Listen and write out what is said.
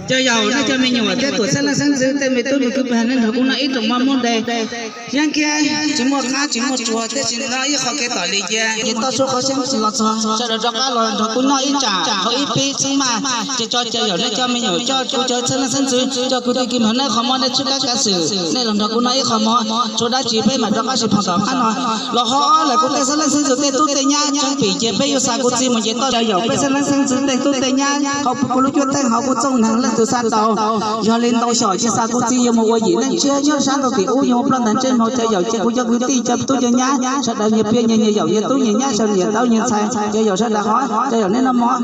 Cov yawm nej cov me nyuam thiab tuam txhab leej xeeb ntxwv tej me tub me kwv pab nej nrog kuv noj ib rooj mov Monday. Yeeb kiag tsis muaj qab tsis muaj tsuag tiam sis noj ib qho kev tom li cia, ces toj suab qhov xeeb los txog sawv daws rov qab los nrog kuv noj ib tsam hauv ib pib xeeb maj. Ces tso cov yawm nej cov me nyuam coj kuv cov txhab leej xeeb ntxwv coj kwv tij kwv npawg nej qhov mov nej tswj kab kav xwm nej los nrog kuv noj ib qho mov, tshuav dab tsi peb mam rov qab sib pom tom qab no. Los ho lawm kuv tej txhab leej xeeb ntxwv tej tub tej nyab tsheej pim ces peb yuav xa kuv txiv mus ces toj cov yawm peb txhab leej xeeb ntxwv tej tub tej nyab hauv kuv lub cuab theej hauv kuv txooj neeg leej twg xa tau. Yog li ntau xyom ces xa kuv txiv yuav mus ua yim neej tshiab nyob sab nraud tim ub yuav mus ploj ntais ntsej muag. Cov yawm ces kuv cov kwv tij cov tub cov nyab sawv daws nyias piav nyias, nyias yawm nyias tub nyias nyab sawv nyias tau nyias ntxhais. Cov yawm sawv daws ho, cov yawm nej noj mov.